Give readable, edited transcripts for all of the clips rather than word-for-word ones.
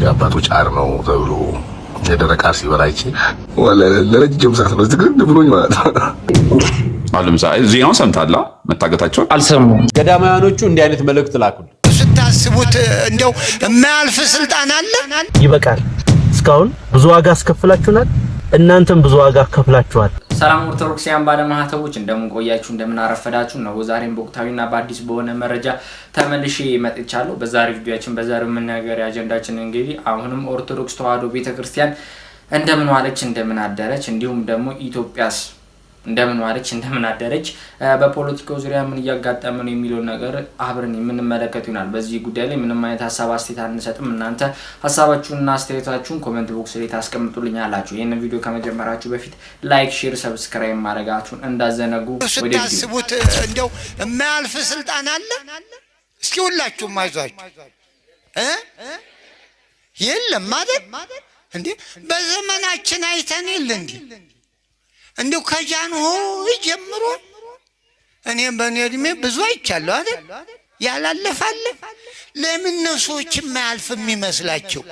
የአባቶች አር ነው ተብሎ የደረቀ አር ሲበላ አይቼ ለረጅም ሰዓት ነው ዝግድ ብሎኝ ማለት ነው። አሁን ለምሳሌ ዜናውን ሰምተሃል? መታገታቸውን አልሰሙም። ገዳማውያኖቹ እንዲህ አይነት መልእክት ላኩል። ስታስቡት እንደው የማያልፍ ስልጣን አለ? ይበቃል። እስካሁን ብዙ ዋጋ አስከፍላችሁናል። እናንተም ብዙ ዋጋ ከፍላችኋል። ሰላም ኦርቶዶክሳውያን ባለማህተቦች፣ እንደምን ቆያችሁ? እንደምን አረፈዳችሁ? ነው ዛሬም በወቅታዊና በአዲስ በሆነ መረጃ ተመልሼ መጥቻለሁ። በዛሬው ቪዲዮአችን፣ በዛሬው መነጋገሪያ አጀንዳችን እንግዲህ አሁንም ኦርቶዶክስ ተዋሕዶ ቤተክርስቲያን እንደምን ዋለች፣ እንደምን አደረች፣ እንዲሁም ደግሞ ኢትዮጵያስ እንደምን ዋለች፣ እንደምን አደረች፣ በፖለቲካው ዙሪያ ምን እያጋጠመ ነው የሚለውን ነገር አብረን የምንመለከት ይሆናል። በዚህ ጉዳይ ላይ ምንም አይነት ሀሳብ አስተያየት አንሰጥም። እናንተ ሀሳባችሁንና አስተያየታችሁን comment box ላይ ታስቀምጡልኛላችሁ። ይህንን ቪዲዮ ከመጀመራችሁ በፊት like፣ share፣ subscribe ማድረጋችሁን እንዳትዘነጉ። ስታስቡት እንደው የማያልፍ ስልጣን አለ? እስኪ ሁላችሁም አይዟችሁ እ የለም ማለት እንዴ? በዘመናችን አይተን የለ እንዴ? እንዲሁ ከጃንሆይ ጀምሮ እኔም በእኔ እድሜ ብዙ አይቻለሁ አይደል? ያላለፋለ ለምን ነው ሰዎች የማያልፍ የሚመስላቸው?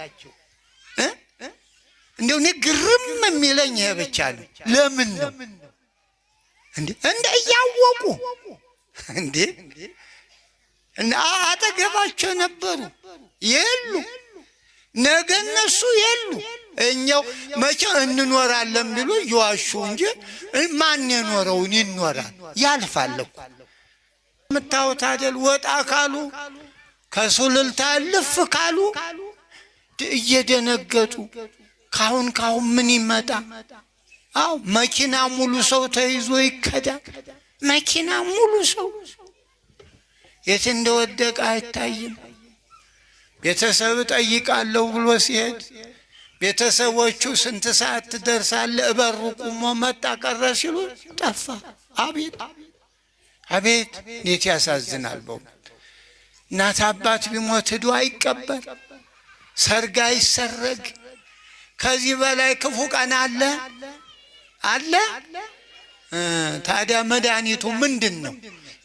እንደው እኔ ግርም የሚለኝ ይሄ ብቻ ነው። ለምን ነው እንዴ? እንደ እያወቁ እንዴ አጠገባቸው ነበሩ የሉ፣ ነገ እነሱ የሉ፣ እኛው መቼ እንኖራለን ቢሉ እየዋሹ እንጂ ማን የኖረውን ይኖራል? ያልፋል እኮ የምታዩት አይደል? ወጣ ካሉ ከሱልልታ ልፍ ካሉ እየደነገጡ ካሁን ካሁን ምን ይመጣ? አዎ መኪና ሙሉ ሰው ተይዞ ይከዳል። መኪና ሙሉ ሰው የት እንደወደቀ አይታይም። ቤተሰብ ጠይቃለሁ ብሎ ሲሄድ ቤተሰቦቹ ስንት ሰዓት ትደርሳለህ? እበሩ ቁሞ መጣ ቀረ ሲሉ ጠፋ። አቤት አቤት፣ እንዴት ያሳዝናል! በእውነት እናት አባት ቢሞት ሂዶ አይቀበር፣ ሰርግ አይሰረግ። ከዚህ በላይ ክፉ ቀን አለ አለ? ታዲያ መድኃኒቱ ምንድን ነው?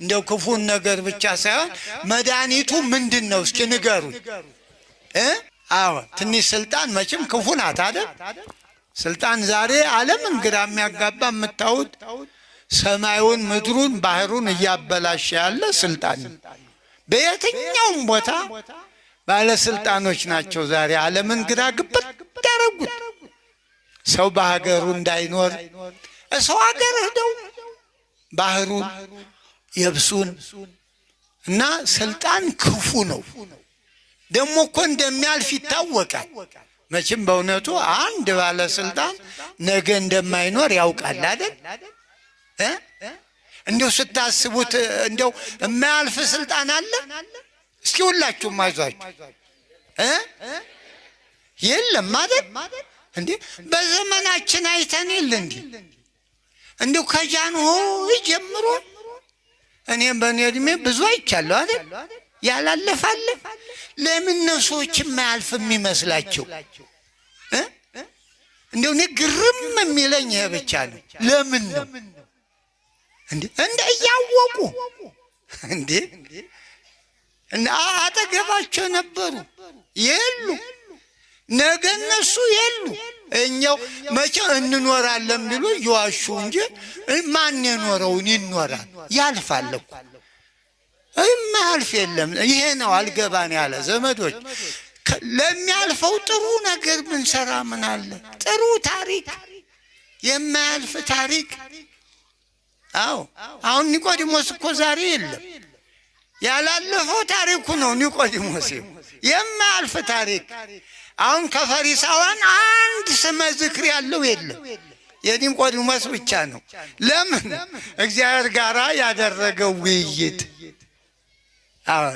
እንደው ክፉን ነገር ብቻ ሳይሆን መድኃኒቱ ምንድን ነው? እስኪ ንገሩኝ እ አዎ ትንሽ ስልጣን መቼም ክፉ ናት አይደል? ስልጣን ዛሬ ዓለምን ግራ የሚያጋባ የምታዩት ሰማዩን፣ ምድሩን፣ ባህሩን እያበላሸ ያለ ስልጣን ነው። በየትኛውም ቦታ ባለስልጣኖች ናቸው ዛሬ ዓለምን ግራ ግብት ያደረጉት። ሰው በሀገሩ እንዳይኖር ሰው ሀገር ሄደው ባህሩን የብሱን እና ስልጣን ክፉ ነው። ደግሞ እኮ እንደሚያልፍ ይታወቃል። መቼም በእውነቱ አንድ ባለስልጣን ነገ እንደማይኖር ያውቃል አይደል? እንደው ስታስቡት እንደው የማያልፍ ስልጣን አለ? እስኪ ሁላችሁም አይዟችሁ እ የለም ማለት እንዴ? በዘመናችን አይተን የለ እንዴ? እንደው ከጃንሆይ ጀምሮ እኔም በእኔ እድሜ ብዙ አይቻለሁ አይደል? ያላለፋለ ለምን ነው ሰዎች የማያልፍ የሚመስላቸው? እንደው እኔ ግርም የሚለኝ ይሄ ብቻ ነው። ለምን ነው እንዴ? እንደ እያወቁ እንዴ አጠገባቸው ነበሩ የሉ፣ ነገ እነሱ የሉ፣ እኛው መቼ እንኖራለን ቢሉ እየዋሹ እንጂ ማን የኖረውን ይኖራል? ያልፋል እኮ የማያልፍ የለም። ይሄ ነው አልገባን ያለ ዘመዶች። ለሚያልፈው ጥሩ ነገር ብንሰራ ምን አለ? ጥሩ ታሪክ፣ የማያልፍ ታሪክ። አዎ አሁን ኒቆዲሞስ እኮ ዛሬ የለም። ያላለፈው ታሪኩ ነው ኒቆዲሞስ፣ የማያልፍ ታሪክ። አሁን ከፈሪሳውያን አንድ ስመ ዝክር ያለው የለም። የኒቆዲሞስ ብቻ ነው። ለምን? እግዚአብሔር ጋራ ያደረገው ውይይት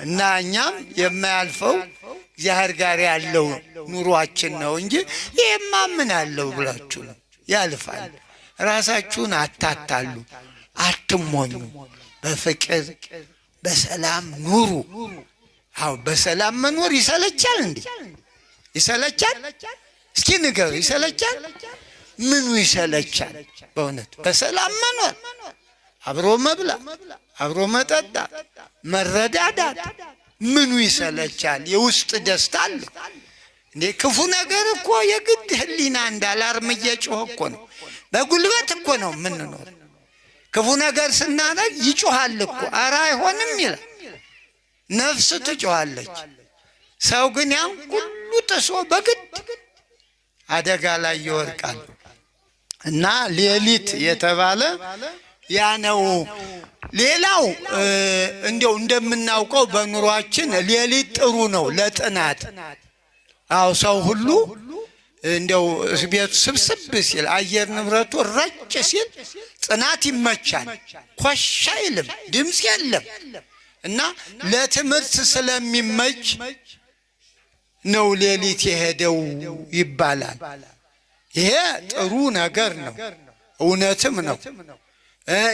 እና እኛም የማያልፈው እግዚአብሔር ጋር ያለው ኑሯችን ነው እንጂ ይሄማ ምን አለው ብላችሁ ነው። ያልፋል። ራሳችሁን አታታሉ፣ አትሞኙ። በፍቅር በሰላም ኑሩ። አዎ በሰላም መኖር ይሰለቻል እንዴ? ይሰለቻል? እስኪ ንገሩ፣ ይሰለቻል? ምኑ ይሰለቻል? በእውነት በሰላም መኖር፣ አብሮ መብላት፣ አብሮ መጠጣት፣ መረዳዳት ምኑ ይሰለቻል? የውስጥ ደስታ አለ። እንዴ ክፉ ነገር እኮ የግድ ህሊና እንደ alarm እየጮኸ እኮ ነው። በጉልበት እኮ ነው የምንኖር። ክፉ ነገር ስናደርግ ይጮሃል እኮ፣ ኧረ አይሆንም ይላል። ነፍስ ትጮኻለች። ሰው ግን ያን ሁሉ ጥሶ በግድ አደጋ ላይ ይወድቃል። እና ሌሊት የተባለ ያ ነው። ሌላው እንዲያው እንደምናውቀው በኑሯችን ሌሊት ጥሩ ነው ለጥናት። አዎ ሰው ሁሉ እንዲያው ቤቱ ስብስብ ሲል፣ አየር ንብረቱ ረጭ ሲል ጥናት ይመቻል። ኮሽ አይልም፣ ድምፅ የለም እና ለትምህርት ስለሚመች ነው ሌሊት የሄደው ይባላል። ይሄ ጥሩ ነገር ነው፣ እውነትም ነው።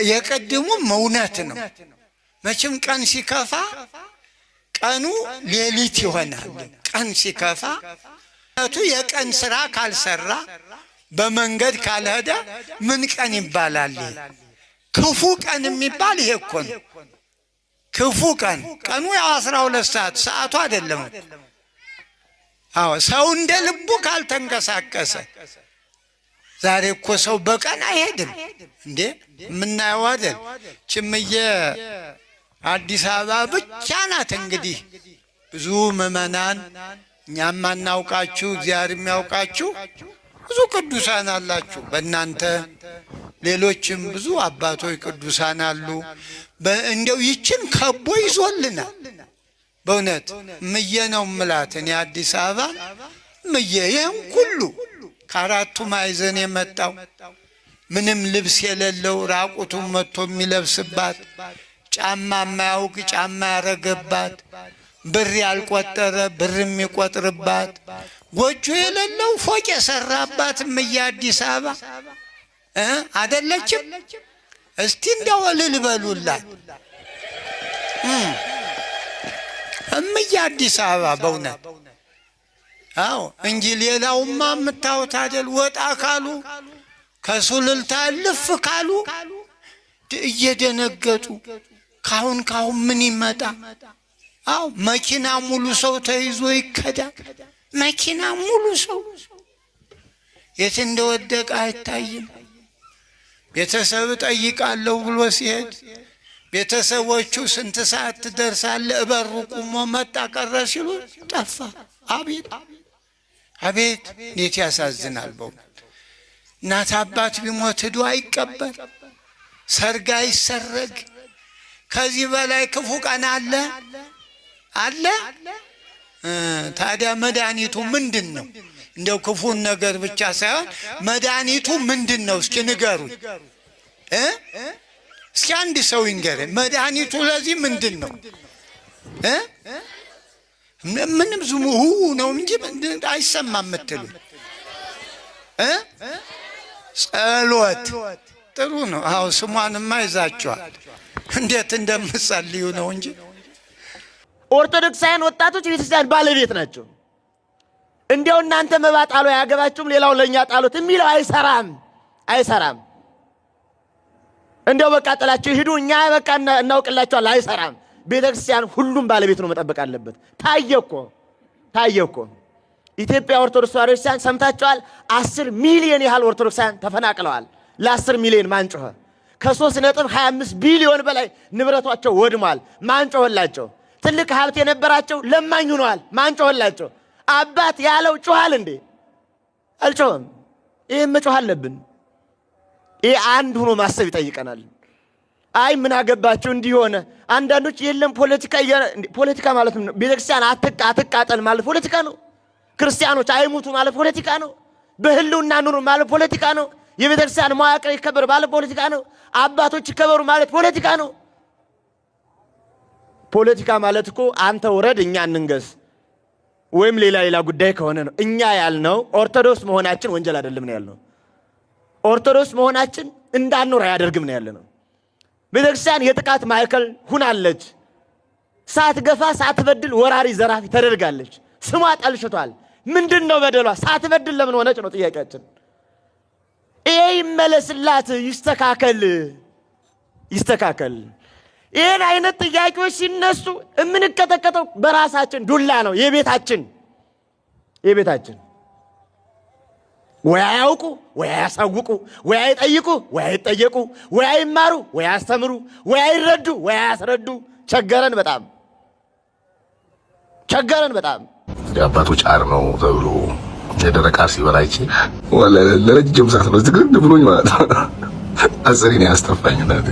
የቀድሙም እውነት ነው። መቼም ቀን ሲከፋ ቀኑ ሌሊት ይሆናል። ቀን ሲከፋ ቱ የቀን ስራ ካልሰራ፣ በመንገድ ካልሄደ ምን ቀን ይባላል? ክፉ ቀን የሚባል ይሄ እኮ ነው። ክፉ ቀን፣ ቀኑ ያው 12 ሰዓት፣ ሰዓቱ አይደለም እኮ። አዎ ሰው እንደ ልቡ ካልተንቀሳቀሰ፣ ዛሬ እኮ ሰው በቀን አይሄድም እንዴ፣ የምናየው አይደል? ችምዬ አዲስ አበባ ብቻ ናት እንግዲህ። ብዙ ምዕመናን፣ እኛም ማናውቃችሁ እግዚአብሔር የሚያውቃችሁ ብዙ ቅዱሳን አላችሁ። በእናንተ ሌሎችም ብዙ አባቶች ቅዱሳን አሉ። እንደው ይችን ከቦ ይዞልናል። በእውነት ምዬ ነው ምላት እኔ አዲስ አበባ ምዬ። ይህን ሁሉ ከአራቱ ማዕዘን የመጣው፣ ምንም ልብስ የሌለው ራቁቱን መጥቶ የሚለብስባት፣ ጫማ የማያውቅ ጫማ ያረገባት፣ ብር ያልቆጠረ ብር የሚቆጥርባት፣ ጎጆ የሌለው ፎቅ የሰራባት እምዬ አዲስ አበባ አደለችም? እስቲ እንዲያው እልል በሉላት እምዬ አዲስ አበባ በእውነት። አዎ እንጂ ሌላውማ የምታዩት አይደል? ወጣ ካሉ፣ ከሱልልታ ልፍ ካሉ እየደነገጡ ካሁን ካሁን ምን ይመጣ? አዎ መኪና ሙሉ ሰው ተይዞ ይከዳል። መኪና ሙሉ ሰው የት እንደወደቀ አይታይም። ቤተሰብ እጠይቃለሁ ብሎ ሲሄድ ቤተሰቦቹ ስንት ሰዓት ትደርሳለህ? እበሩ ቁሞ መጣ ቀረ ሲሉ ጠፋ። አቤት አቤት፣ እንዴት ያሳዝናል! በእውነት እናት አባት ቢሞት ሂዶ አይቀበር፣ ሰርግ አይሰረግ። ከዚህ በላይ ክፉ ቀን አለ አለ? ታዲያ መድኃኒቱ ምንድን ነው? እንደው ክፉን ነገር ብቻ ሳይሆን መድኃኒቱ ምንድን ነው? እስኪ ንገሩኝ እ እስኪ አንድ ሰው ይንገረኝ። መድኃኒቱ ለዚህ ምንድን ነው? እ ምንም ዝሙ ሁ ነው እንጂ አይሰማም የምትሉ እ ጸሎት ጥሩ ነው። አዎ ስሟንማ ይዛችኋል። እንዴት እንደምጸልዩ ነው እንጂ። ኦርቶዶክሳውያን ወጣቶች የቤተክርስቲያን ባለቤት ናቸው። እንዲያው እናንተ መባ ጣሉ አያገባችሁም፣ ሌላው ለእኛ ጣሉት የሚለው አይሰራም፣ አይሰራም። እንዲያው በቃ ጥላችሁ ሂዱ፣ እኛ በቃ እናውቅላችኋል፣ አይሰራም። ቤተክርስቲያን ሁሉም ባለቤት ነው መጠበቅ አለበት። ታየ እኮ፣ ታየ እኮ። ኢትዮጵያ ኦርቶዶክስ ተዋሕዶ ቤተክርስቲያን ሰምታችኋል። 10 ሚሊዮን ያህል ኦርቶዶክሳውያን ተፈናቅለዋል። ለ10 ሚሊዮን ማን ጮኸ? ከ3.25 ቢሊዮን በላይ ንብረቷቸው ወድሟል። ማን ጮኸላቸው? ትልቅ ሀብት የነበራቸው ለማኝ ሆነዋል። ማን ጮኸላቸው? አባት ያለው ጮኋል እንዴ? አልጮኸም። ይህም መጮህ አለብን። ይህ አንድ ሆኖ ማሰብ ይጠይቀናል። አይ ምን አገባቸው እንዲህ ሆነ። አንዳንዶች የለም ፖለቲካ፣ ፖለቲካ ማለት ነው። ቤተክርስቲያን አትቃጠል ማለት ፖለቲካ ነው። ክርስቲያኖች አይሙቱ ማለት ፖለቲካ ነው። በህልውና ኑሩ ማለት ፖለቲካ ነው። የቤተክርስቲያን መዋቅር ይከበር ማለት ፖለቲካ ነው። አባቶች ይከበሩ ማለት ፖለቲካ ነው። ፖለቲካ ማለት እኮ አንተ ውረድ እኛ እንንገስ ወይም ሌላ ሌላ ጉዳይ ከሆነ ነው። እኛ ያልነው ኦርቶዶክስ መሆናችን ወንጀል አይደለም ነው ያልነው። ኦርቶዶክስ መሆናችን እንዳንኖር አያደርግም ነው ያለነው። ቤተክርስቲያን የጥቃት ማዕከል ሁናለች። ሳትገፋ ሳትበድል ወራሪ ዘራፊ ተደርጋለች። ስሟ ጠልሽቷል። ምንድን ነው በደሏ? ሳትበድል ለምን ሆነች ነው ጥያቄያችን። ይሄ ይመለስላት፣ ይስተካከል፣ ይስተካከል። ይህን አይነት ጥያቄዎች ሲነሱ የምንቀጠቀጠው በራሳችን ዱላ ነው። የቤታችን የቤታችን ወይ አያውቁ ወይ አያሳውቁ ወይ አይጠይቁ ወይ አይጠየቁ ወይ አይማሩ ወይ አያስተምሩ ወይ አይረዱ ወይ አያስረዱ። ቸገረን፣ በጣም ቸገረን በጣም። የአባቶች አር ነው ተብሎ የደረቀ አር ሲበላ አይቼ ለረጅም ሰዓት ነው ዝግርግ ብሎኝ ማለት ነው። አስሬ ነው ያስጠፋኝ እናቴ።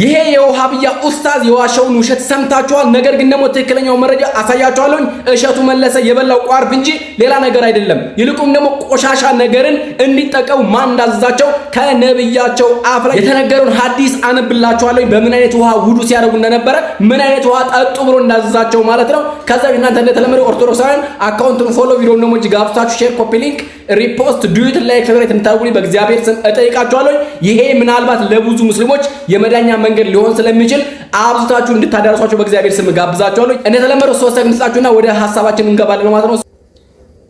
ይሄ የውሃብያ ኡስታዝ የዋሸውን ውሸት ሰምታችኋል። ነገር ግን ደግሞ ትክክለኛው መረጃ አሳያችኋለሁኝ። እሸቱ መለሰ የበላው ቋርፍ እንጂ ሌላ ነገር አይደለም። ይልቁም ደግሞ ቆሻሻ ነገርን እንዲጠቀሙ ማን እንዳዘዛቸው ከነብያቸው አፍ ላይ የተነገረውን ሐዲስ አነብላችኋለሁኝ። በምን አይነት ውሃ ውዱ ሲያደርጉ እንደነበረ፣ ምን አይነት ውሃ ጠጡ ብሎ እንዳዘዛቸው ማለት ነው። ከዛ እናንተ እንደተለመደው ኦርቶዶክሳውያን account ኡን follow፣ ቪዲዮውን ደግሞ እጅግ አብዝታችሁ share፣ copy link፣ repost፣ duet፣ like፣ favorite እንድታደርጉልኝ በእግዚአብሔር ስም እጠይቃችኋለሁ። ይሄ ምናልባት ለብዙ ሙስሊሞች የመዳኛ መንገድ ሊሆን ስለሚችል አብዝታችሁ እንድታዳርሷቸው በእግዚአብሔር ስም ጋብዛችኋለሁ። እንደተለመደው 3 ሰከንድ ስጣችሁና ወደ ሀሳባችን እንገባለን ማለት ነው።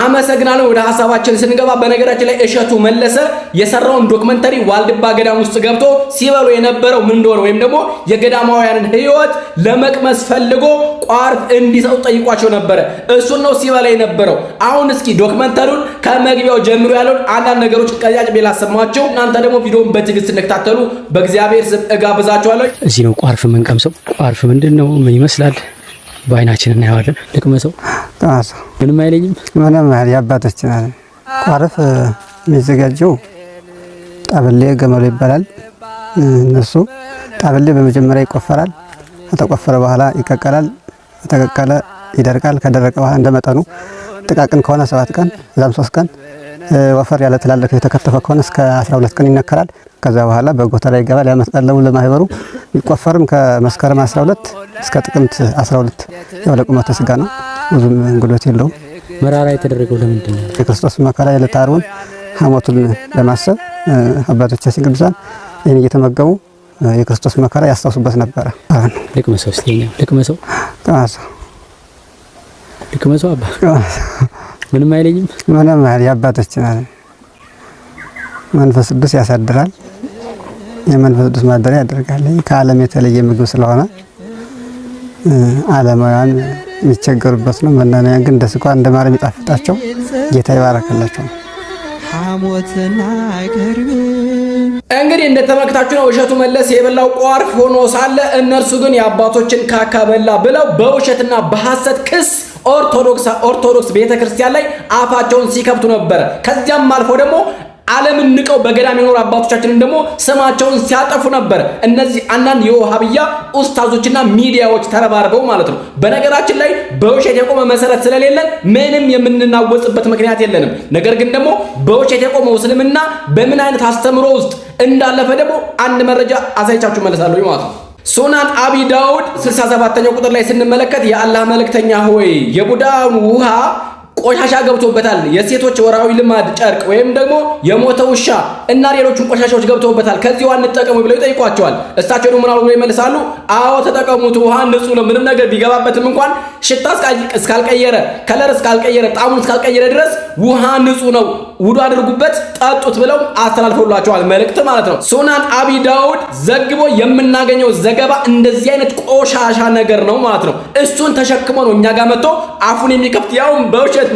አመሰግናለሁ። ወደ ሀሳባችን ስንገባ በነገራችን ላይ እሸቱ መለሰ የሰራውን documentary ዋልድባ ገዳም ውስጥ ገብቶ ሲበሉ የነበረው ምን እንደሆነ ወይም ደግሞ የገዳማውያንን ሕይወት ለመቅመስ ፈልጎ ቋርፍ እንዲሰጡ ጠይቋቸው ነበረ። እሱን ነው ሲበላ የነበረው። አሁን እስኪ documentary ውን ከመግቢያው ጀምሮ ያለውን አንዳንድ ነገሮች ቀጫጭቤ ላሰማችሁ። እናንተ ደግሞ ቪዲዮውን በትዕግስት እንድትከታተሉ በእግዚአብሔር ስም እጋብዛችኋለሁ። እዚህ ነው ቋርፍ የምንቀምሰው። ቋርፍ ምንድን ነው? ምን ይመስላል? በአይናችን እናየዋለን። ልቅመሰው። ምንም አይለኝም። ምንም አይል፣ የአባቶች ማለት። ቋርፍ የሚዘጋጀው ጣበሌ ገመሎ ይባላል። እነሱ ጣበሌ በመጀመሪያ ይቆፈራል። ከተቆፈረ በኋላ ይቀቀላል። ከተቀቀለ ይደርቃል። ከደረቀ በኋላ እንደ መጠኑ ጥቃቅን ከሆነ 7 ቀን፣ እዛም 3 ቀን፣ ወፈር ያለ ትላልቅ የተከተፈ ከሆነ እስከ 12 ቀን ይነከራል። ከዛ በኋላ በጎተራ ይገባል። የዓመት ቀለቡ ለማህበሩ የሚቆፈርም ከመስከረም 12 እስከ ጥቅምት 12። ያው ለቁመተ ስጋ ነው፣ ብዙም ጉልበት የለውም። መራራ የተደረገው ለምንድን ነው? የክርስቶስ መከራ የዕለተ ዓርቡን ሐሞቱን ለማሰብ አባቶቻችን ቅዱሳን ይህን እየተመገቡ የክርስቶስ መከራ ያስታውሱበት ነበረ። ልቅመሰው እስኪ፣ ልቅመሰው፣ ልቅመሰው አባ፣ ምንም አይለኝም። ምንም አይል፣ የአባቶች ማለት። መንፈስ ቅዱስ ያሳድራል። የመንፈስ ቅዱስ ማደሪያ ያደርጋል። ከዓለም የተለየ ምግብ ስለሆነ ዓለማውያን የሚቸገሩበት ነው። መናንያን ግን እንደ ስኳር እንደ ማር የሚጣፍጣቸው ጌታ ይባረክላቸው። እንግዲህ እንደተመለከታችሁ ነው፣ እሸቱ መለሰ የበላው ቋርፍ ሆኖ ሳለ እነርሱ ግን የአባቶችን ካካ በላ ብለው በውሸትና በሐሰት ክስ ኦርቶዶክስ ቤተክርስቲያን ላይ አፋቸውን ሲከፍቱ ነበረ። ከዚያም አልፎ ደግሞ ዓለምን ንቀው በገዳም የኖሩ አባቶቻችንን ደግሞ ስማቸውን ሲያጠፉ ነበር። እነዚህ አንዳንድ የውሃብያ ኡስታዞችና ሚዲያዎች ተረባርበው ማለት ነው። በነገራችን ላይ በውሸት የቆመ መሰረት ስለሌለን ምንም የምንናወጽበት ምክንያት የለንም። ነገር ግን ደግሞ በውሸት የቆመው እስልምና በምን አይነት አስተምሮ ውስጥ እንዳለፈ ደግሞ አንድ መረጃ አሳይቻችሁ መለሳለሁ ማለት ነው። ሱናን አቢ ዳውድ 67ኛው ቁጥር ላይ ስንመለከት የአላህ መልእክተኛ ሆይ፣ የቡዳን ውሃ ቆሻሻ ገብቶበታል፣ የሴቶች ወራዊ ልማድ ጨርቅ ወይም ደግሞ የሞተ ውሻ እና ሌሎችም ቆሻሻዎች ገብቶበታል፣ ከዚህ ውሃ እንጠቀሙ ብለው ይጠይቋቸዋል። እሳቸው ደግሞ ምን አሉ ብለው ይመልሳሉ? አዎ ተጠቀሙት፣ ውሃ ንጹህ ነው። ምንም ነገር ቢገባበትም እንኳን ሽታ እስካልቀየረ፣ color እስካልቀየረ፣ ጣዕሙን እስካልቀየረ ድረስ ውሃ ንጹህ ነው፣ ውዱ አድርጉበት፣ ጠጡት ብለው አስተላልፈውላቸዋል መልእክት ማለት ነው። ሱናን አቢ ዳውድ ዘግቦ የምናገኘው ዘገባ እንደዚህ አይነት ቆሻሻ ነገር ነው ማለት ነው። እሱን ተሸክሞ ነው እኛ ጋር መጥቶ አፉን የሚከፍት፣ ያውም በውሸት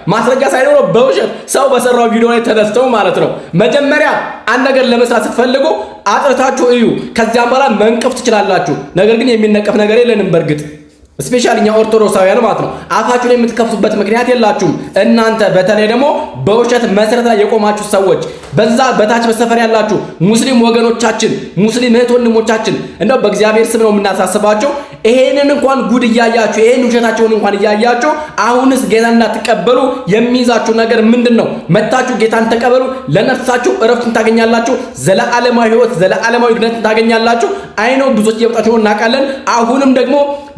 ማስረጃ ሳይኖረው በውሸት ሰው በሰራው ቪዲዮ ላይ ተነስተው ማለት ነው። መጀመሪያ አንድ ነገር ለመስራት ስትፈልጉ አጥርታችሁ እዩ። ከዚያም በኋላ መንቀፍ ትችላላችሁ። ነገር ግን የሚነቀፍ ነገር የለንም በእርግጥ፣ especially እኛ ኦርቶዶክሳውያን ማለት ነው። አፋችሁን የምትከፍቱበት ምክንያት የላችሁም። እናንተ በተለይ ደግሞ በውሸት መሰረት ላይ የቆማችሁ ሰዎች፣ በዛ በታች በሰፈር ያላችሁ ሙስሊም ወገኖቻችን፣ ሙስሊም እህት ወንድሞቻችን እንደው በእግዚአብሔር ስም ነው የምናሳስባቸው። ይሄንን እንኳን ጉድ እያያችሁ፣ ይሄን ውሸታቸውን እንኳን እያያችሁ አሁንስ ጌታን እንዳትቀበሉ የሚይዛችሁ ነገር ምንድን ነው? መጥታችሁ ጌታን ተቀበሉ። ለነፍሳችሁ እረፍትን ታገኛላችሁ። ዘለዓለማዊ ሕይወት፣ ዘለዓለማዊ ድነትን ታገኛላችሁ። አይነው ብዙዎች እየመጣችሁ ነው፣ እናውቃለን። አሁንም ደግሞ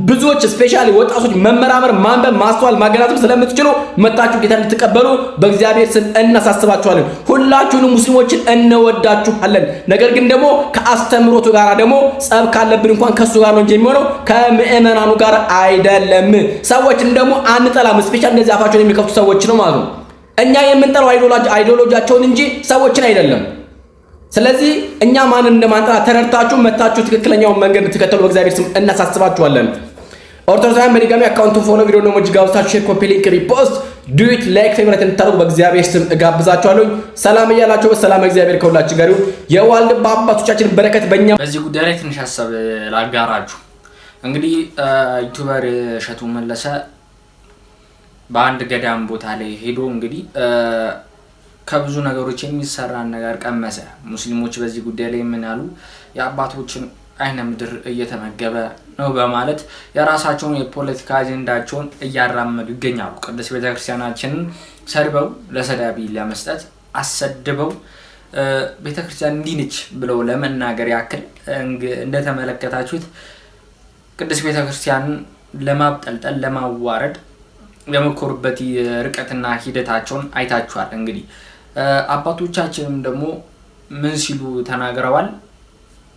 ብዙዎች especially ወጣቶች መመራመር፣ ማንበብ፣ ማስተዋል፣ ማገናዘብ ስለምትችሉ መጥታችሁ ጌታን እንድትቀበሉ በእግዚአብሔር ስም እናሳስባችኋለን። ሁላችሁንም ሙስሊሞችን እንወዳችኋለን። ነገር ግን ደግሞ ከአስተምሮቱ ጋር ደግሞ ጸብ ካለብን እንኳን ከሱ ጋር ነው እንጂ የሚሆነው ከምዕመናኑ ጋር አይደለም። ሰዎችን ደግሞ አንጠላም። Especially እንደዚህ አፋቸውን የሚከፍቱ ሰዎች ነው ማለት ነው። እኛ የምንጠላው ideology ያቸውን እንጂ ሰዎችን አይደለም። ስለዚህ እኛ ማንን እንደማንጠላ ተረድታችሁ መጥታችሁ ትክክለኛውን መንገድ እንድትከተሉ በእግዚአብሔር ስም እናሳስባችኋለን። ኦርቶዶክሳውያን በድጋሚ account ኡን follow፣ ቪዲዮ ደግሞ እጅግ አብዝታችሁ share፣ copy link፣ repost፣ Duet፣ like፣ favorite እንድታደርጉ በእግዚአብሔር ስም እጋብዛችኋለሁ። ሰላም እያላችሁ በሰላም እግዚአብሔር ከሁላችን ጋር ይሁን። የዋልድባ አባቶቻችን በረከት በእኛ በዚህ ጉዳይ ላይ ትንሽ ሀሳብ ላጋራችሁ። እንግዲህ YouTuber እሸቱ መለሰ በአንድ ገዳም ቦታ ላይ ሄዶ እንግዲህ ከብዙ ነገሮች የሚሰራን ነገር ቀመሰ። ሙስሊሞች በዚህ ጉዳይ ላይ ምን ያሉ፣ የአባቶችን አይነ ምድር እየተመገበ ነው በማለት የራሳቸውን የፖለቲካ አጀንዳቸውን እያራመዱ ይገኛሉ። ቅድስት ቤተክርስቲያናችንን ሰድበው ለሰዳቢ ለመስጠት፣ አሰድበው ቤተክርስቲያን እንዲህ ነች ብለው ለመናገር ያክል እንደተመለከታችሁት ቅድስት ቤተክርስቲያንን ለማብጠልጠል፣ ለማዋረድ የሞከሩበት ርቀትና ሂደታቸውን አይታችኋል። እንግዲህ አባቶቻችንም ደግሞ ምን ሲሉ ተናግረዋል?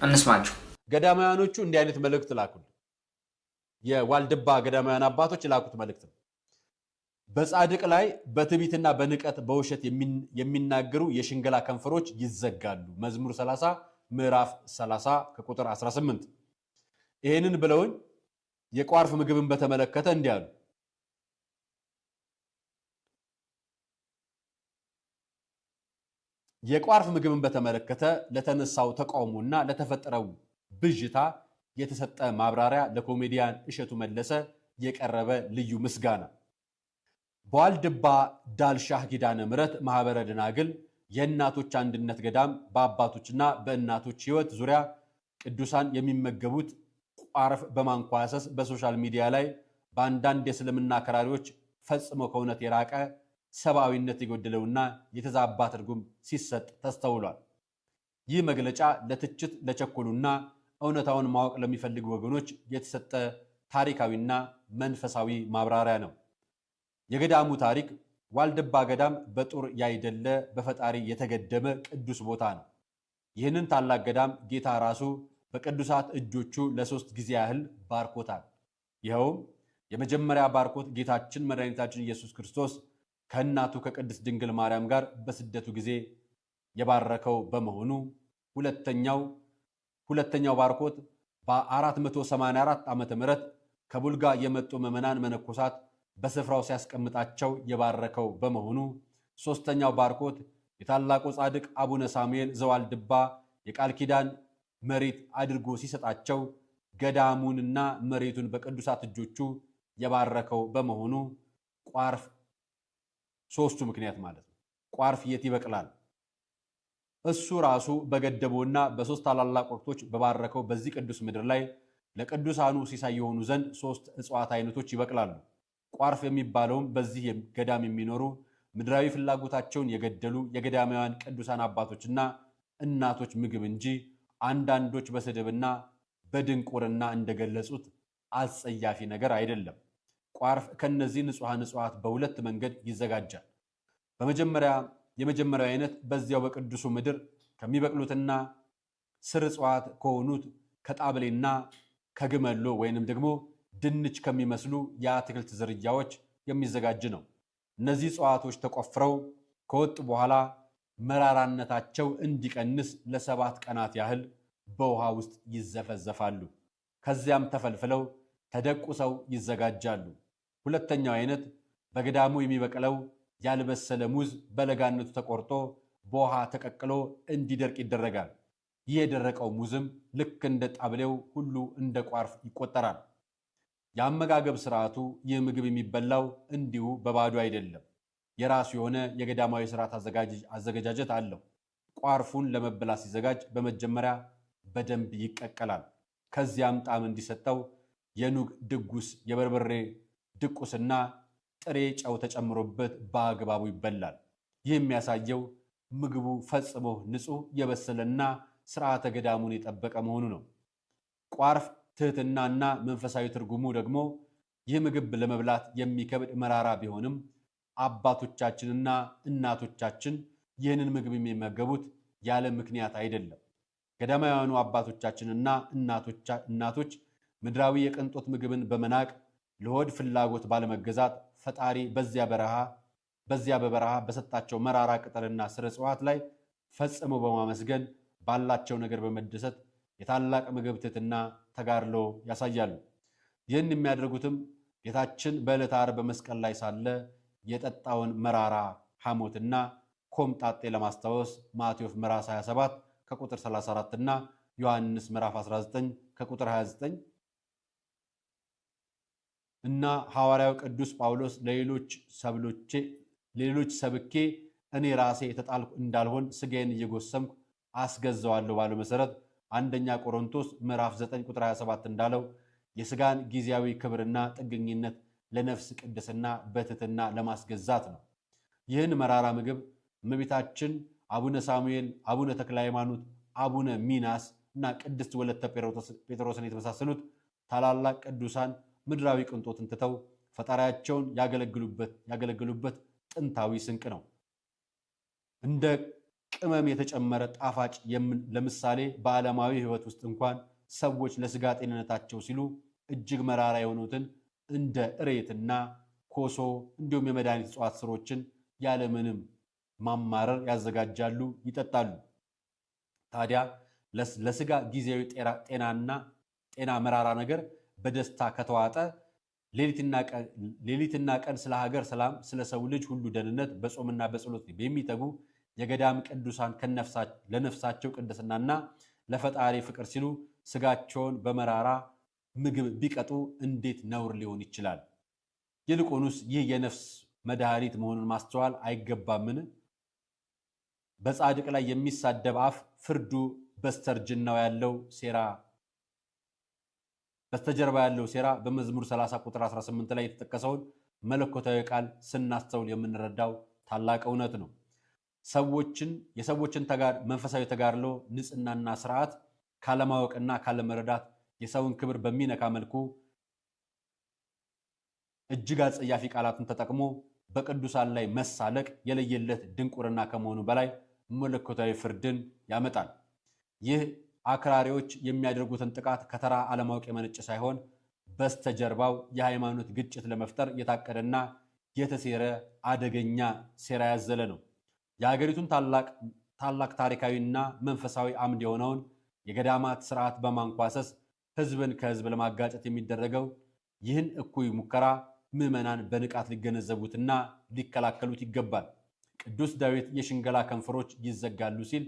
እንስማቸው። ገዳማውያኖቹ እንዲህ አይነት መልእክት ላኩልን። የዋልድባ ገዳማውያን አባቶች የላኩት መልእክት ነው። በጻድቅ ላይ በትዕቢትና በንቀት በውሸት የሚናገሩ የሽንገላ ከንፈሮች ይዘጋሉ። መዝሙር 30 ምዕራፍ 30 ከቁጥር 18። ይህንን ብለውኝ የቋርፍ ምግብን በተመለከተ እንዲህ አሉ። የቋርፍ ምግብን በተመለከተ ለተነሳው ተቃውሞና ለተፈጠረው ብዥታ የተሰጠ ማብራሪያ ለኮሜዲያን እሸቱ መለሰ የቀረበ ልዩ ምስጋና። በዋልድባ ዳልሻህ ኪዳነ ምሕረት ማህበረ ደናግል የእናቶች አንድነት ገዳም በአባቶችና በእናቶች ሕይወት ዙሪያ ቅዱሳን የሚመገቡት ቋርፍ በማንኳሰስ በ social media ላይ በአንዳንድ የእስልምና አክራሪዎች ፈጽሞ ከእውነት የራቀ፣ ሰብአዊነት የጎደለውና የተዛባ ትርጉም ሲሰጥ ተስተውሏል። ይህ መግለጫ ለትችት ለቸኮሉና እውነታውን ማወቅ ለሚፈልጉ ወገኖች የተሰጠ ታሪካዊና መንፈሳዊ ማብራሪያ ነው። የገዳሙ ታሪክ። ዋልድባ ገዳም በጦር ያይደለ በፈጣሪ የተገደመ ቅዱስ ቦታ ነው። ይህንን ታላቅ ገዳም ጌታ ራሱ በቅዱሳት እጆቹ ለ3 ጊዜ ያህል ባርኮታል። ይኸውም የመጀመሪያ ባርኮት ጌታችን መድኃኒታችን ኢየሱስ ክርስቶስ ከእናቱ ከቅድስት ድንግል ማርያም ጋር በስደቱ ጊዜ የባረከው በመሆኑ፣ ሁለተኛው ባርኮት በ484 ዓመተ ምህረት ከቡልጋ የመጡ ምዕመናን መነኮሳት በስፍራው ሲያስቀምጣቸው የባረከው በመሆኑ፣ ሶስተኛው ባርኮት የታላቁ ጻድቅ አቡነ ሳሙኤል ዘዋልድባ የቃል ኪዳን መሬት አድርጎ ሲሰጣቸው ገዳሙንና መሬቱን በቅዱሳት እጆቹ የባረከው በመሆኑ ቋርፍ ሶስቱ ምክንያት ማለት ነው። ቋርፍ የት ይበቅላል? እሱ ራሱ በገደበውና በሶስት ታላላቅ ወቅቶች በባረከው በዚህ ቅዱስ ምድር ላይ ለቅዱሳኑ ሲሳይ የሆኑ ዘንድ ሶስት እጽዋት አይነቶች ይበቅላሉ። ቋርፍ የሚባለውም በዚህ ገዳም የሚኖሩ ምድራዊ ፍላጎታቸውን የገደሉ የገዳማውያን ቅዱሳን አባቶችና እናቶች ምግብ እንጂ አንዳንዶች በስድብና በድንቁርና እንደገለጹት አስጸያፊ ነገር አይደለም። ቋርፍ ከነዚህ ንጹሐን እጽዋት በሁለት መንገድ ይዘጋጃል። በመጀመሪያ የመጀመሪያው አይነት በዚያው በቅዱሱ ምድር ከሚበቅሉትና ስር እጽዋት ከሆኑት ከጣብሌና ከግመሎ ወይንም ደግሞ ድንች ከሚመስሉ የአትክልት ዝርያዎች የሚዘጋጅ ነው። እነዚህ እጽዋቶች ተቆፍረው ከወጡ በኋላ መራራነታቸው እንዲቀንስ ለ7 ቀናት ያህል በውሃ ውስጥ ይዘፈዘፋሉ። ከዚያም ተፈልፍለው ተደቁሰው ይዘጋጃሉ። ሁለተኛው አይነት በገዳሙ የሚበቅለው ያልበሰለ ሙዝ በለጋነቱ ተቆርጦ በውሃ ተቀቅሎ እንዲደርቅ ይደረጋል። ይህ የደረቀው ሙዝም ልክ እንደ ጣብሌው ሁሉ እንደ ቋርፍ ይቆጠራል። የአመጋገብ ስርዓቱ ይህ ምግብ የሚበላው እንዲሁ በባዶ አይደለም። የራሱ የሆነ የገዳማዊ ስርዓት አዘገጃጀት አለው። ቋርፉን ለመበላት ሲዘጋጅ በመጀመሪያ በደንብ ይቀቀላል። ከዚያም ጣዕም እንዲሰጠው የኑግ ድጉስ፣ የበርበሬ ድቁስና ጥሬ ጨው ተጨምሮበት በአግባቡ ይበላል። ይህ የሚያሳየው ምግቡ ፈጽሞ ንጹሕ፣ የበሰለና ስርዓተ ገዳሙን የጠበቀ መሆኑ ነው። ቋርፍ ትህትናና መንፈሳዊ ትርጉሙ ደግሞ ይህ ምግብ ለመብላት የሚከብድ መራራ ቢሆንም አባቶቻችንና እናቶቻችን ይህንን ምግብ የሚመገቡት ያለ ምክንያት አይደለም። ገዳማውያኑ አባቶቻችንና እናቶች ምድራዊ የቅንጦት ምግብን በመናቅ፣ ለሆድ ፍላጎት ባለመገዛት ፈጣሪ በዚያ በበረሃ በሰጣቸው መራራ ቅጠልና ስር እጽዋት ላይ ፈጽሞ በማመስገን፣ ባላቸው ነገር በመደሰት የታላቅ ምግብ ትህትና ተጋድሎ ያሳያሉ። ይህን የሚያደርጉትም ጌታችን በዕለተ ዓርብ በመስቀል ላይ ሳለ የጠጣውን መራራ ሐሞትና ኮምጣጤ ለማስታወስ ማቴዎስ ምዕራፍ 27 ከቁጥር 34 እና ዮሐንስ ምዕራፍ 19 ከቁጥር 29 እና ሐዋርያው ቅዱስ ጳውሎስ ለሌሎች ሰብኬ እኔ ራሴ የተጣልኩ እንዳልሆን ስጋዬን እየጎሰምኩ አስገዛዋለሁ ባለው መሰረት አንደኛ ቆሮንቶስ ምዕራፍ 9 ቁጥር 27 እንዳለው የስጋን ጊዜያዊ ክብርና ጥገኝነት ለነፍስ ቅድስና በትሕትና ለማስገዛት ነው። ይህን መራራ ምግብ እመቤታችን፣ አቡነ ሳሙኤል፣ አቡነ ተክለ ሃይማኖት፣ አቡነ ሚናስ እና ቅድስት ወለተ ጴጥሮስን የተመሳሰሉት ታላላቅ ቅዱሳን ምድራዊ ቅንጦትን ትተው ፈጣሪያቸውን ያገለግሉበት ጥንታዊ ስንቅ ነው። እንደ ቅመም የተጨመረ ጣፋጭ፣ ለምሳሌ በዓለማዊ ሕይወት ውስጥ እንኳን ሰዎች ለስጋ ጤንነታቸው ሲሉ እጅግ መራራ የሆኑትን እንደ እሬትና ኮሶ እንዲሁም የመድኃኒት እጽዋት ስሮችን ያለምንም ማማረር ያዘጋጃሉ፣ ይጠጣሉ። ታዲያ ለስጋ ጊዜያዊ ጤና መራራ ነገር በደስታ ከተዋጠ ሌሊትና ቀን ስለ ሀገር ሰላም፣ ስለ ሰው ልጅ ሁሉ ደህንነት በጾምና በጸሎት የሚተጉ የገዳም ቅዱሳን ለነፍሳቸው ቅድስናና ለፈጣሪ ፍቅር ሲሉ ስጋቸውን በመራራ ምግብ ቢቀጡ እንዴት ነውር ሊሆን ይችላል? ይልቁንስ ይህ የነፍስ መድኃኒት መሆኑን ማስተዋል አይገባምን? በጻድቅ ላይ የሚሳደብ አፍ ፍርዱ በስተርጅናው ያለው ሴራ በስተጀርባ ያለው ሴራ በመዝሙር 30 ቁጥር 18 ላይ የተጠቀሰውን መለኮታዊ ቃል ስናስተውል የምንረዳው ታላቅ እውነት ነው። የሰዎችን መንፈሳዊ ተጋድሎ ንጽህናና ስርዓት ካለማወቅና ካለመረዳት የሰውን ክብር በሚነካ መልኩ እጅግ አጸያፊ ቃላትን ተጠቅሞ በቅዱሳን ላይ መሳለቅ የለየለት ድንቁርና ከመሆኑ በላይ መለኮታዊ ፍርድን ያመጣል። ይህ አክራሪዎች የሚያደርጉትን ጥቃት ከተራ አለማወቅ የመነጨ ሳይሆን በስተጀርባው የሃይማኖት ግጭት ለመፍጠር የታቀደና የተሴረ አደገኛ ሴራ ያዘለ ነው። የሀገሪቱን ታላቅ ታሪካዊና መንፈሳዊ አምድ የሆነውን የገዳማት ስርዓት በማንኳሰስ ህዝብን ከህዝብ ለማጋጨት የሚደረገው ይህን እኩይ ሙከራ ምዕመናን በንቃት ሊገነዘቡትና ሊከላከሉት ይገባል። ቅዱስ ዳዊት የሽንገላ ከንፈሮች ይዘጋሉ ሲል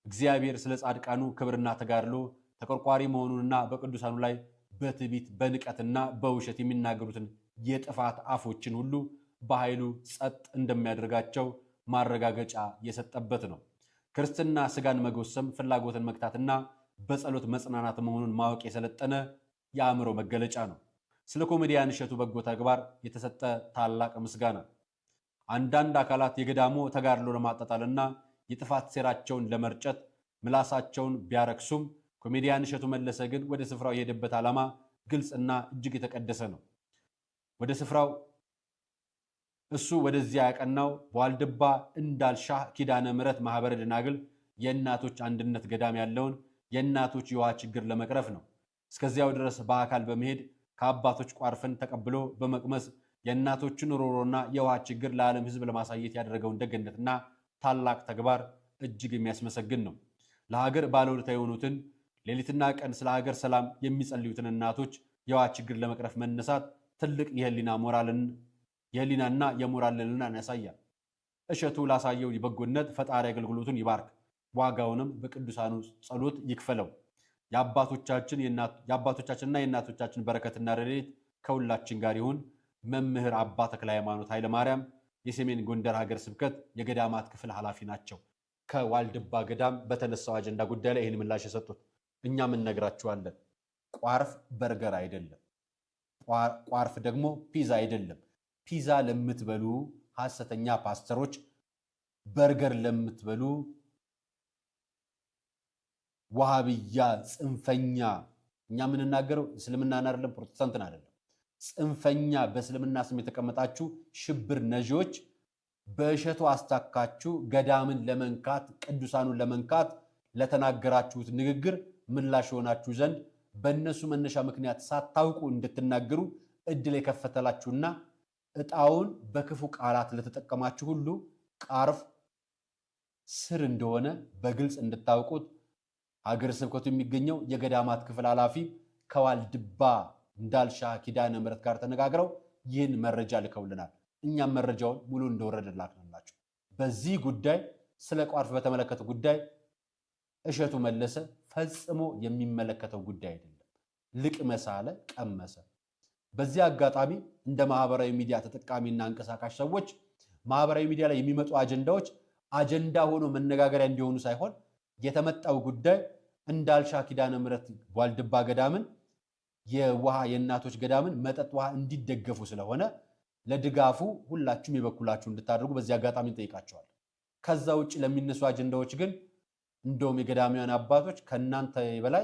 እግዚአብሔር ስለ ጻድቃኑ ክብርና ተጋድሎ ተቆርቋሪ መሆኑንና በቅዱሳኑ ላይ በትዕቢት፣ በንቀትና በውሸት የሚናገሩትን የጥፋት አፎችን ሁሉ በኃይሉ ጸጥ እንደሚያደርጋቸው ማረጋገጫ የሰጠበት ነው። ክርስትና ስጋን መጎሰም፣ ፍላጎትን መግታትና በጸሎት መጽናናት መሆኑን ማወቅ የሰለጠነ የአእምሮ መገለጫ ነው። ስለ ኮሜዲያን እሸቱ በጎ ተግባር የተሰጠ ታላቅ ምስጋና። አንዳንድ አካላት የገዳሙ ተጋድሎ ለማጣጣልና የጥፋት ሴራቸውን ለመርጨት ምላሳቸውን ቢያረክሱም ኮሜዲያን እሸቱ መለሰ ግን ወደ ስፍራው የሄደበት ዓላማ ግልጽና እጅግ የተቀደሰ ነው። ወደ ስፍራው እሱ ወደዚያ ያቀናው በዋልድባ እንዳልሻህ ኪዳነ ምሕረት ማህበረ ደናግል የእናቶች አንድነት ገዳም ያለውን የእናቶች የውሃ ችግር ለመቅረፍ ነው። እስከዚያው ድረስ በአካል በመሄድ ከአባቶች ቋርፍን ተቀብሎ በመቅመስ የእናቶችን ሮሮና የውሃ ችግር ለዓለም ሕዝብ ለማሳየት ያደረገውን ደግነትና ታላቅ ተግባር እጅግ የሚያስመሰግን ነው። ለሀገር ባለውለታ የሆኑትን ሌሊትና ቀን ስለ ሀገር ሰላም የሚጸልዩትን እናቶች የውሃ ችግር ለመቅረፍ መነሳት ትልቅ የህሊናና የሞራል ልዕልናን ያሳያል። እሸቱ ላሳየው በጎነት ፈጣሪ አገልግሎቱን ይባርክ፣ ዋጋውንም በቅዱሳኑ ጸሎት ይክፈለው። የአባቶቻችንና የእናቶቻችን በረከትና ረድኤት ከሁላችን ጋር ይሁን። መምህር አባ ተክለ ሃይማኖት ኃይለ ማርያም የሰሜን ጎንደር ሀገር ስብከት የገዳማት ክፍል ኃላፊ ናቸው። ከዋልድባ ገዳም በተነሳው አጀንዳ ጉዳይ ላይ ይህን ምላሽ የሰጡት። እኛም እነግራችኋለን፣ ቋርፍ በርገር አይደለም፣ ቋርፍ ደግሞ ፒዛ አይደለም። ፒዛ ለምትበሉ ሐሰተኛ ፓስተሮች፣ በርገር ለምትበሉ ዋሃብያ ጽንፈኛ፣ እኛ የምንናገረው እስልምናን አይደለም፣ ፕሮቴስታንትን አይደለም። ጽንፈኛ በእስልምና ስም የተቀመጣችሁ ሽብር ነዢዎች በእሸቱ አስታካችሁ ገዳምን ለመንካት፣ ቅዱሳኑን ለመንካት ለተናገራችሁት ንግግር ምላሽ የሆናችሁ ዘንድ በእነሱ መነሻ ምክንያት ሳታውቁ እንድትናገሩ እድል የከፈተላችሁና እጣውን በክፉ ቃላት ለተጠቀማችሁ ሁሉ ቃርፍ ስር እንደሆነ በግልጽ እንድታውቁት ሀገረ ስብከቱ የሚገኘው የገዳማት ክፍል ኃላፊ ከዋልድባ እንዳልሻ ኪዳነ ምሕረት ጋር ተነጋግረው ይህን መረጃ ልከውልናል። እኛም መረጃውን ሙሉ እንደወረደ ላክንላችሁ። በዚህ ጉዳይ ስለ ቋርፍ በተመለከተ ጉዳይ እሸቱ መለሰ ፈጽሞ የሚመለከተው ጉዳይ አይደለም። ልቅመስ አለ፣ ቀመሰ። በዚህ አጋጣሚ እንደ ማህበራዊ ሚዲያ ተጠቃሚና አንቀሳቃሽ ሰዎች ማህበራዊ ሚዲያ ላይ የሚመጡ አጀንዳዎች አጀንዳ ሆኖ መነጋገሪያ እንዲሆኑ ሳይሆን የተመጣው ጉዳይ እንዳልሻ ኪዳነ ምሕረት ዋልድባ ገዳምን የውሃ የእናቶች ገዳምን መጠጥ ውሃ እንዲደገፉ ስለሆነ ለድጋፉ ሁላችሁም የበኩላችሁ እንድታደርጉ በዚህ አጋጣሚ እንጠይቃቸዋለን። ከዛ ውጭ ለሚነሱ አጀንዳዎች ግን እንደውም የገዳማውያን አባቶች ከእናንተ በላይ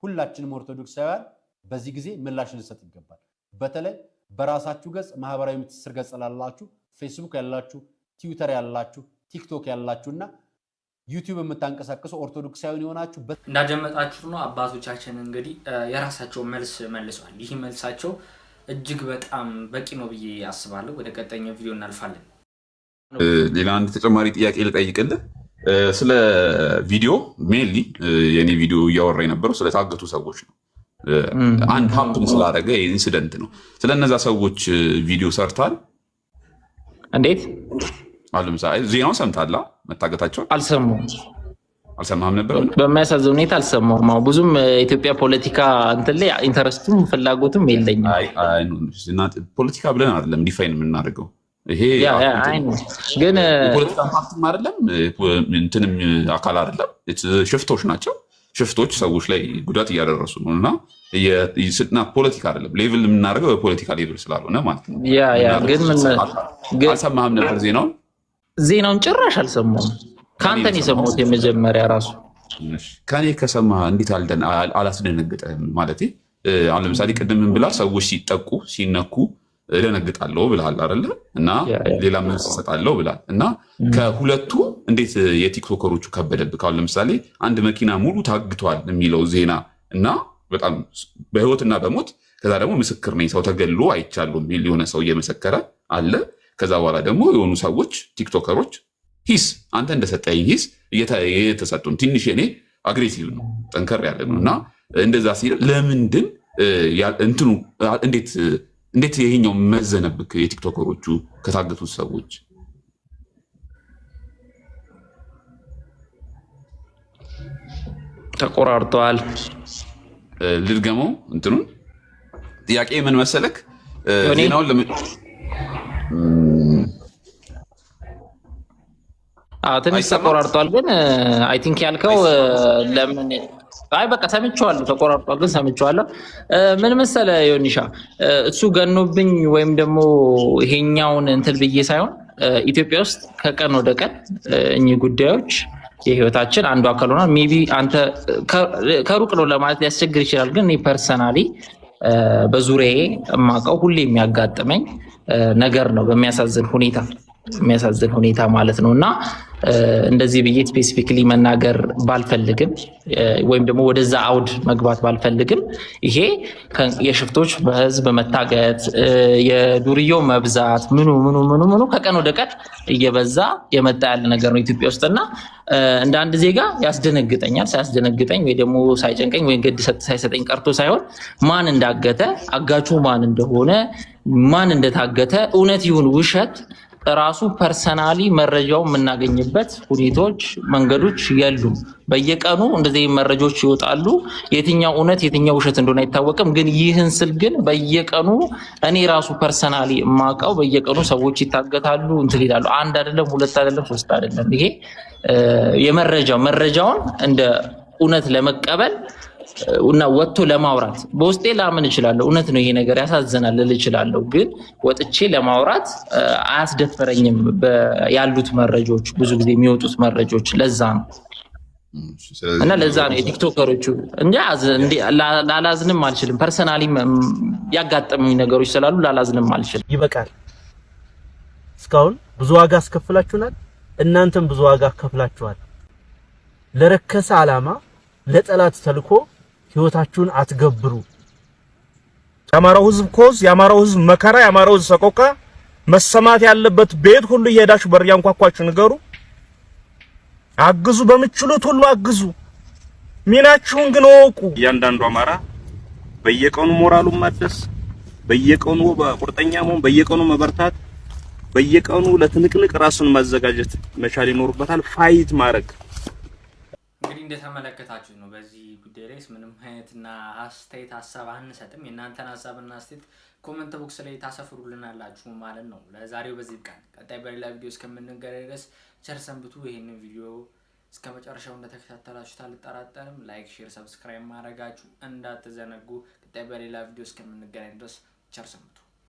ሁላችንም ኦርቶዶክሳውያን በዚህ ጊዜ ምላሽ ልንሰጥ ይገባል። በተለይ በራሳችሁ ገጽ ማህበራዊ ትስስር ገጽ ላላችሁ፣ ፌስቡክ ያላችሁ፣ ትዊተር ያላችሁ፣ ቲክቶክ ያላችሁና ዩቲዩብ የምታንቀሳቅሱ ኦርቶዶክሳዊን የሆናችሁ እንዳደመጣችሁ ነው። አባቶቻችን እንግዲህ የራሳቸው መልስ መልሰዋል። ይህ መልሳቸው እጅግ በጣም በቂ ነው ብዬ አስባለሁ። ወደ ቀጣይኛው ቪዲዮ እናልፋለን። ሌላ አንድ ተጨማሪ ጥያቄ ልጠይቅልህ ስለ ቪዲዮ። Mainly የኔ ቪዲዮ እያወራ የነበረው ስለታገቱ ሰዎች ነው። አንድ happen ስላደረገ incident ነው። ስለነዛ ሰዎች ቪዲዮ ሰርታል? እንዴት? አሁን ለምሳሌ ዜናውን ሰምታላ መታገታቸውን? አልሰማሁም። አልሰማህም ነበር? በሚያሳዝን ሁኔታ አልሰማሁም። አዎ፣ ብዙም የኢትዮጵያ ፖለቲካ እንትን ላይ interest ኡም ፍላጎቱም የለኝም። ፖለቲካ ብለን አይደለም define የምናደርገው ይሄ። Yeah, I know፣ ግን የፖለቲካ ፓርቲም አይደለም፣ እንትንም አካል አይደለም። ሽፍቶች ናቸው። ሽፍቶች ሰዎች ላይ ጉዳት እያደረሱ ነው እና ፖለቲካ አይደለም label የምናደርገው፣ በፖለቲካ label ስላልሆነ ማለት ነው። Yeah፣ ግን ምን አልሰማህም ነበር ዜናውን? ዜናውን ጭራሽ አልሰማሁም። ከአንተ ነው የሰማሁት የመጀመሪያ ራሱ። ከኔ ከሰማህ እንዴት አላስደነግጠህም? ማለት አሁን ለምሳሌ ቅድም ምን ብላ፣ ሰዎች ሲጠቁ ሲነኩ እደነግጣለሁ ብልሃል አይደለ? እና ሌላ መልስ እሰጣለሁ ብልሃል። እና ከሁለቱ እንዴት የቲክቶከሮቹ ከበደብህ? አሁን ለምሳሌ አንድ መኪና ሙሉ ታግቷል የሚለው ዜና እና በጣም በህይወትና በሞት፣ ከዛ ደግሞ ምስክር ነኝ ሰው ተገሎ አይቻለሁ የሚል የሆነ ሰው እየመሰከረ አለ። ከዛ በኋላ ደግሞ የሆኑ ሰዎች ቲክቶከሮች ሂስ አንተ እንደሰጠኝ ሂስ እየተሰጡን ትንሽ እኔ aggressive ነው፣ ጠንከር ያለ ነው። እና እንደዛ ሲል ለምንድን እንትኑ እንዴት ይሄኛው መዘነብክ የቲክቶከሮቹ ከታገቱት ሰዎች? ተቆራርጠዋል። ልድገመው እንትኑን። ጥያቄ ምን መሰለክ? ዜናውን ትንሽ ተቆራርጧል፣ ግን I think ያልከው ለምን፣ አይ በቃ ሰምቼዋለሁ። ተቆራርጧል፣ ግን ሰምቼዋለሁ። ምን መሰለ ዮኒሻ፣ እሱ ገኖብኝ ወይም ደግሞ ይሄኛውን እንትን ብዬ ሳይሆን ኢትዮጵያ ውስጥ ከቀን ወደ ቀን እኚህ ጉዳዮች የህይወታችን አንዱ አካል ሆኗል። Maybe አንተ ከሩቅ ነው ለማለት ሊያስቸግር ይችላል፣ ግን እኔ personally በዙሪያዬ የማውቀው ሁሌ የሚያጋጥመኝ ነገር ነው፣ በሚያሳዝን ሁኔታ ማለት ነው። እና እንደዚህ ብዬ specifically መናገር ባልፈልግም ወይም ደግሞ ወደዛ አውድ መግባት ባልፈልግም ይሄ የሽፍቶች በህዝብ መታገት፣ የዱርዬው መብዛት፣ ምኑ ምኑ ምኑ ምኑ ከቀን ወደ ቀን እየበዛ የመጣ ያለ ነገር ነው ኢትዮጵያ ውስጥ። እና እንደ አንድ ዜጋ ያስደነግጠኛል። ሳያስደነግጠኝ ወይ ደግሞ ሳይጨንቀኝ ወይ ግድ ሳይሰጠኝ ቀርቶ ሳይሆን ማን እንዳገተ፣ አጋቹ ማን እንደሆነ፣ ማን እንደታገተ፣ እውነት ይሁን ውሸት ራሱ personally መረጃው የምናገኝበት ሁኔታዎች፣ መንገዶች የሉም። በየቀኑ እንደዚህ መረጃዎች ይወጣሉ። የትኛው እውነት የትኛው ውሸት እንደሆነ አይታወቅም። ግን ይህን ስል ግን በየቀኑ እኔ ራሱ personally የማውቀው በየቀኑ ሰዎች ይታገታሉ፣ እንትን ይላሉ። አንድ አይደለም፣ ሁለት አይደለም፣ ሶስት አይደለም። ይሄ የመረጃው መረጃውን እንደ እውነት ለመቀበል እና ወጥቶ ለማውራት በውስጤ ላምን እችላለሁ። እውነት ነው ይሄ ነገር ያሳዝናል ልል እችላለሁ። ግን ወጥቼ ለማውራት አያስደፈረኝም ያሉት መረጃዎች፣ ብዙ ጊዜ የሚወጡት መረጃዎች። ለዛ ነው እና ለዛ ነው የቲክቶከሮቹ እንጂ ላላዝንም አልችልም። Personally ያጋጠሙኝ ነገሮች ስላሉ ላላዝንም አልችልም። ይበቃል። እስካሁን ብዙ ዋጋ አስከፍላችሁናል። እናንተም ብዙ ዋጋ ከፍላችኋል። ለረከሰ ዓላማ፣ ለጠላት ተልኮ ህይወታችሁን አትገብሩ። የአማራው ህዝብ cause፣ የአማራው ህዝብ መከራ፣ የአማራው ህዝብ ሰቆቃ መሰማት ያለበት ቤት ሁሉ እየሄዳችሁ በር እያንኳኳችሁ ንገሩ። አግዙ፣ በምችሉት ሁሉ አግዙ። ሚናችሁን ግን እወቁ። እያንዳንዱ አማራ በየቀኑ ሞራሉን ማደስ፣ በየቀኑ በቁርጠኛ መሆን፣ በየቀኑ መበርታት፣ በየቀኑ ለትንቅንቅ ራሱን ማዘጋጀት መቻል ይኖርበታል። Fight ማድረግ። እንግዲህ እንደተመለከታችሁ ነው። በዚህ ጉዳይ ላይ ምንም አይነትና አስተያየት ሀሳብ አንሰጥም። የእናንተን ሀሳብና አስተያየት comment box ላይ ታሰፍሩልናላችሁ ማለት ነው። ለዛሬው በዚህ ይብቃን። ቀጣይ በሌላ ቪዲዮ እስከምንገናኝ ድረስ ቸር ሰንብቱ። ይህንን ቪዲዮ እስከ መጨረሻው እንደተከታተላችሁት አልጠራጠርም። Like፣ share፣ subscribe ማድረጋችሁ እንዳትዘነጉ። ቀጣይ በሌላ ቪዲዮ እስከምንገናኝ ድረስ ቸር ሰንብቱ።